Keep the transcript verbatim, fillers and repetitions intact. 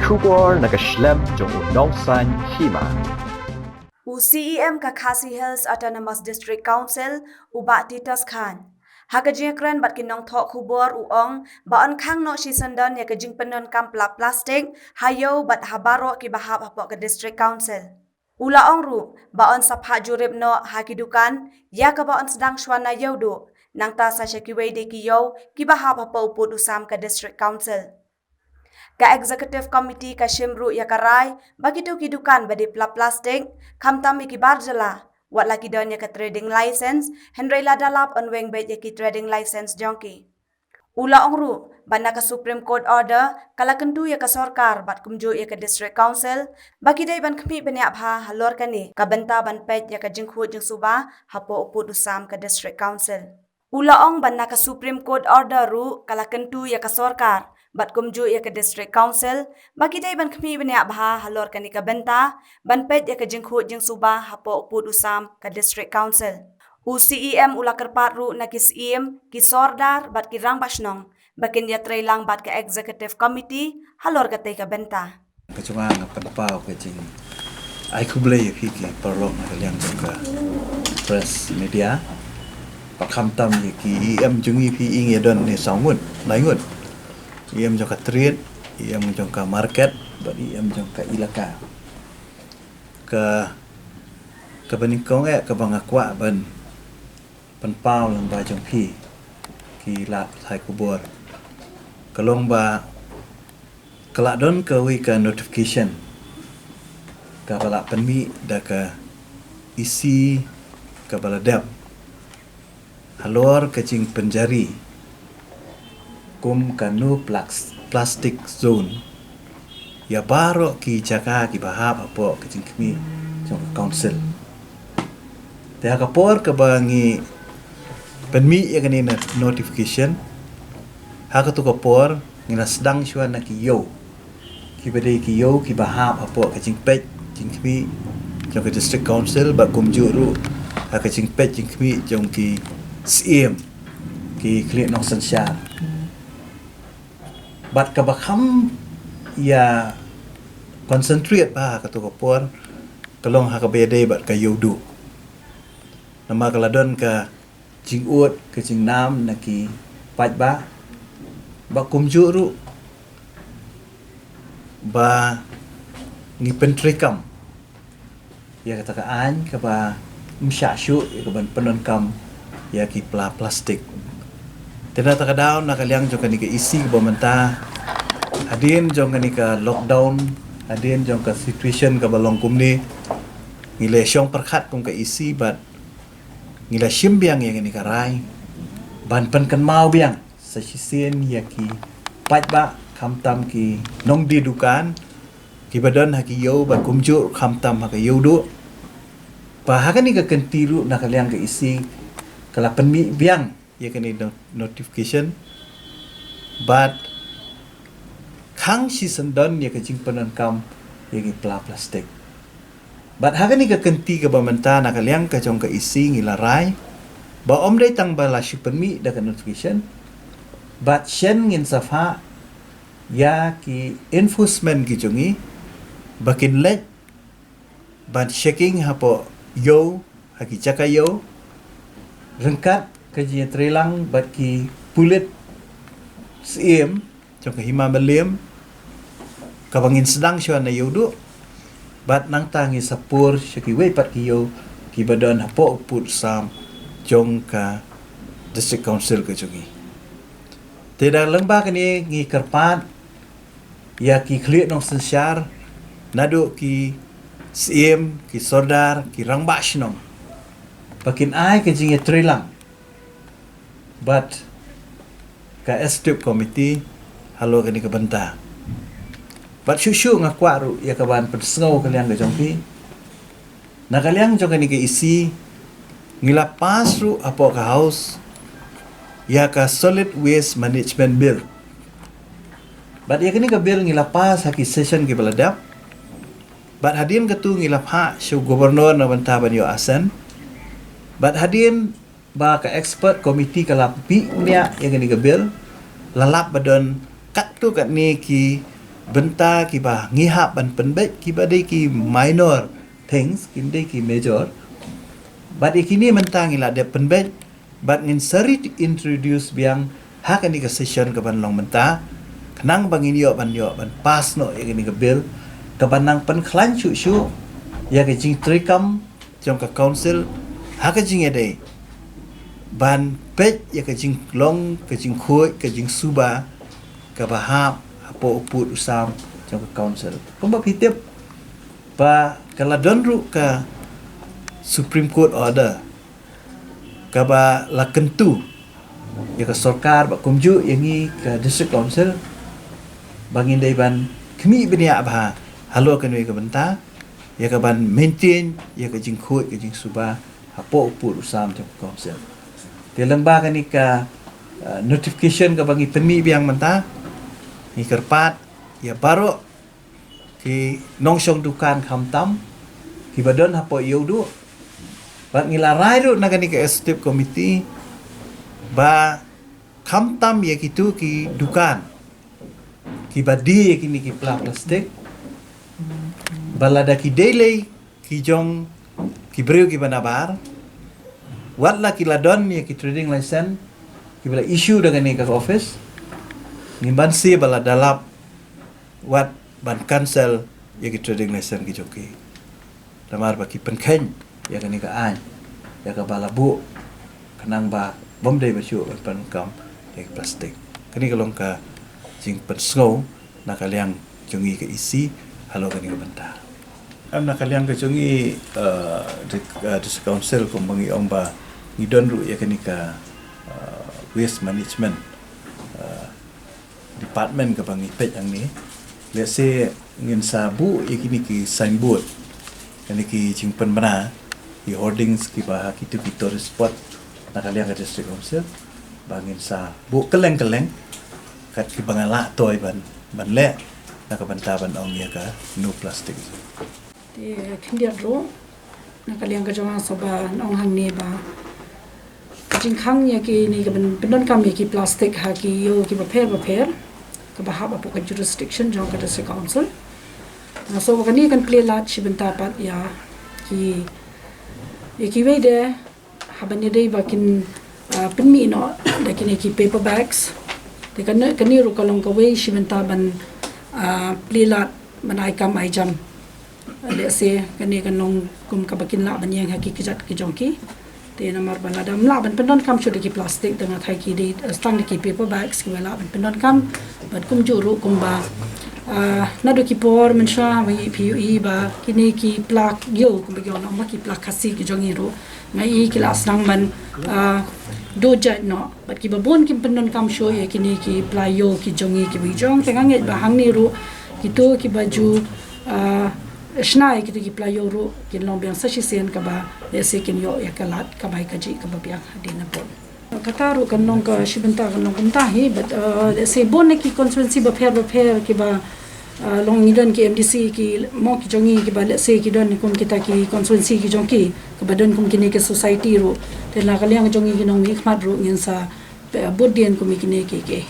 Khubor na ka shlem jong u nongsan hima. U C E M ka Khasi Hills Autonomous District Council, u Bah Titos Khan, ha ka jingkren bad ki nongthoh khubor u ong ba yn khang noh shisyndon ïa ka jingpyndonkam pla-, plastik ha ïew bad ha baroh kiba hap hapoh ka District Council. U la ong ruh ba yn sa phah jurip noh ha ki dukan ïa kaba yn sdang shuwa na ïew duh, nangta sa sha kiwei de ki ïew kiba hap hapoh u pud u sam ka District Council. Ka Executive Committee ka shim ruh ïa ka rai ba kito ki dukan ba dei pla-, plastik, khamtam ïa ki bar jylla, wat la ki don ïa ka trading license, hynrei lada lap yn weng beit ïa ki trading license jong ki. U la ong ruh ba na ka Supreme Court order ka la kyntu ïa ka sorkar bad kumjuh ïa ka District Council ba ki dei ban khmih bniah bha halor kane ka bynta ban peit ïa ka jingkhuid jingsuba hapoh u pud u sam ka District Council. U la ong ba na ka Supreme Court order ruh ka la kyntu ïa ka sorkar bad kumjuh ïa ka District Council ba ki dei ban khmih bniah bha halor kane ka bynta ban peit ïa ka jingkhuid jingsuba hapoh u pud u sam ka District Council. U C E M u la kyrpad ruh na ki syiem, ki sordar bad ki rangbah shnong ba kin ïatreilang bad ka Executive Committee halor katei ka bynta. Ka jong nga nga pynpaw ka jing ai khublei ïa phi ki paralok na ka liang jong ka press media. Ba khamtam ïa ki E M jong ngi, phi ïa don ne saw ngut, lai ngut. E M jong ka trade, E M jong ka market bad E M jong ka ilaka. Ka, kaba nyngkong eh kaba nga kwah ban pynpaw lyngba jong phi ki lad pathai khubor, ka long ba ka la don kawei ka notification kaba la pynmih da ka E C kaba la dep halor ka jingpynjari kum ka no plax-, plastic zone ïa baroh ki jaka kiba hap hapoh ka jingkhmih jong ka council. Te ha ka por kaba ngi pynmih ïa kane na notification, ha kato ka por ngi la sdang shuwa na ki ïew kiba dei ki ïew kiba hap hapoh ka jingpeit jingkhmih jong ka District Council bad kumjuh ruh ha ka jingpeit jingkhmih jong ki syiem, ki khlieh nongsynshar. Bad kaba kham ïa concentrate bha ha kato ka por ka long ha kaba ïadei bad ka ïew duh. Namar ka la don ka jingud ka jingnam na ki paidbah, ba kumjuh ruh ba ngi pyntreikam ïa kata ka aiñ kaba ym shah shuh ïa kaban pyndonkam ïa ki pla-, plastik. Te na kata ka daw, na ka liang jong kane ka E C kaba mynta, hadien jong kane ka lockdown, hadien jong ka situation kaba long kumne, ngi la shong pyrkhat kum ka E C bad ngi la shim biang ïa kane ka rai ban pynkynmaw biang sa shisien ïa ki paidbah, khamtam ki nongdie dukan kiba don ha ki ïew bad kumjuh khamtam ha ka ïew duh, ba ha kane ka kynti ruh na ka liang ka E C ka la pynmih biang ïa kane no-, notification bad khang shisyndon ïa ka jingpyndonkam ïa ki pla-, plastik. Bad ha kane ka kynti kaba mynta, na ka liang ka jong ka E C ngi la rai ba ym dei tang ba la shu pynmih da ka notification, bad shen ngin sa phah ïa ki enforcement ki jong ngi ba kin leit ban checking hapoh ïew, ha ki jaka ïew, ryngkat ka jingïatreilang bad ki pulit syiem jong ka hima mylliem kaba ngin sdang shuwa na ïew duh, bad nangta ngin sa pur sha kiwei pat ki ïew kiba don hapoh u pud u sam jong ka District Council ka jong ngi. Te da lyngba kane ngi kyrpad ïa ki khlieh nongsynshar, naduh ki syiem, ki sordar, ki rangbah shnong, ba kin ai ka jingïatreilang bad ka Executive Committee halor kane ka bynta. Bad shuh shuh nga kwah ruh ïa kaban pynsngew ka liang ka jong phi. Na ka liang jong kane ka E C ngi la pass ruh hapoh ka House ïa ka Solid Waste Management Bill. Bad ïa kane ka bill ngi la pass ha ki session kiba la dep. Bad hadien katu ngi la phah sha u Governor na bynta ban ïoh assent. Bad hadien ba ka expert committee ka la peit bniah ïa kane ka bill, la lap ba don katto katne ki bynta kiba ngi hap ban pynbeit, kiba dei ki minor things, kim dei ki major. Bad ïa kine mynta ngi la dep pynbeit, bad ngin sa reintroduce biang ha kane ka session kaban long mynta, khnang ba ngin ïoh ban ïoh ban pass noh ïa kane ka bill kaban nang pynkhlaiñ shuh shuh ïa ka jingtreikam jong ka council ha ka jingïadei ban peit ïa ka jinglong, ka jingkhuid, ka jingsuba kaba hap hapoh u pud u sam jong ka council. Kumba phi tip ba ka la don ruh ka Supreme Court order kaba la kyntu ïa ka sorkar bad kumjuh ïa ngi ka District Council ba ngin dei ban khmih bniah bha halor kane ka bynta, ïa kaban maintain ïa ka jingkhuid ka jingsuba hapoh u pud u sam jong ka council. Te lyngba kane ka, uh, notification kaba ngi pynmih biang mynta, ngi kyrpad ïa baroh ki nongshong dukan khamtam kiba don hapoh Ïewduh, bad ngi la rai ruh na kane ka executive committee ba khamtam ïa kitu ki dukan kiba die ïa kine ki pla plastik, ba lada ki dei lei ki jong ki briew kiba nabar, wat la ki la don ïa ki trading license kiba la issue da kane ka office, ngim banse ba la da lap wat ban cancel ïa ki trading license ki jong ki. Namar ba ki pynkheiñ ïa kane ka aiñ, ïa kaba la buh, khnang ba bym dei ba shuh ban pyndonkam ïa ki plastik. Kane ka long ka jingpynsngew na ka liang jong ngi ka E C halor kane ka bynta. Em, na ka liang ka jong ngi, eh, di-, eh, District Council, kumba ngi ong ba ngi don ruh ïa kane ka, eh, waste management, eh, department kaba ngi peit hangne. Let's say ngin sa buh ïa kine ki signboard, kine ki jingpynbna, ki hoardings kiba ha kitu ki tourist spot na ka liang ka District Council, ba ngin sa buh kylleng kylleng kat kiba nga lah toi ban, ban leh na ka bynta ban ong ïa ka no plastic. Te khyndiat ruh na ka liang ka jong nga sa ba nong hangne ba ka jingkhang ïa kine ka pyn-, pyndonkam ïa ki plastik ha ki ïew kiba pher ba pher kaba hap hapoh ka jurisdiction jong ka District Council. Na, so ba kane kan plie lad shi bynta pat ïa ki, ïa kiwei de, haba ïadei ba kin, ah, pynmih noh da kine ki paper bags. Te kane, kane ruh ka long kawei shi bynta ban, ah, plie lad ban ai kam ai jam. Let's say kane kan long kum kaba kin lah ban ïeng ha ki kjat ki jong ki. Te namar ba lada ym lah ban pyndonkam shuh da ki plastik, da nga tharai ki dei, eh, tang da ki paper bags kiba lah ban pyndonkam. Bad kumjuh ruh kumba, ah, naduh ki por mynshuwa ba ngi phi ïohi ba kine ki pla ïew kumba ki ong, ma ki pla Khasi ki jong ngi ruh, nga i ki la sdang ban, ah, duh jait noh. Bad kiba bun kim pyndonkam shuh ïa kine ki pla ïew ki jong ngi kiba ïeit jong. Te nga ngeit ba hangne ruh kito kiba ju, ah, shna ïa kito ki pla ïew ruh kin long biang sa shisien kaba, let's say, kin ïoh ïa ka lad kamai kajih kaba biang hadien nabud. Kata ruh kan long ka shi bynta, kan long kumta hi, bad, ah, let's say, bun na ki constituency bapher bapher kiba, ah, long ngi don ki M D C ki mo ki jong ngi kiba, let's say, ki don kum kita ki constituency ki jong ki, kiba don kum kine ki society ruh. Te na ka liang jong ngi ki nongmihkhmat ruh ngin sa pynbud dien kum ïa kine ki, ki.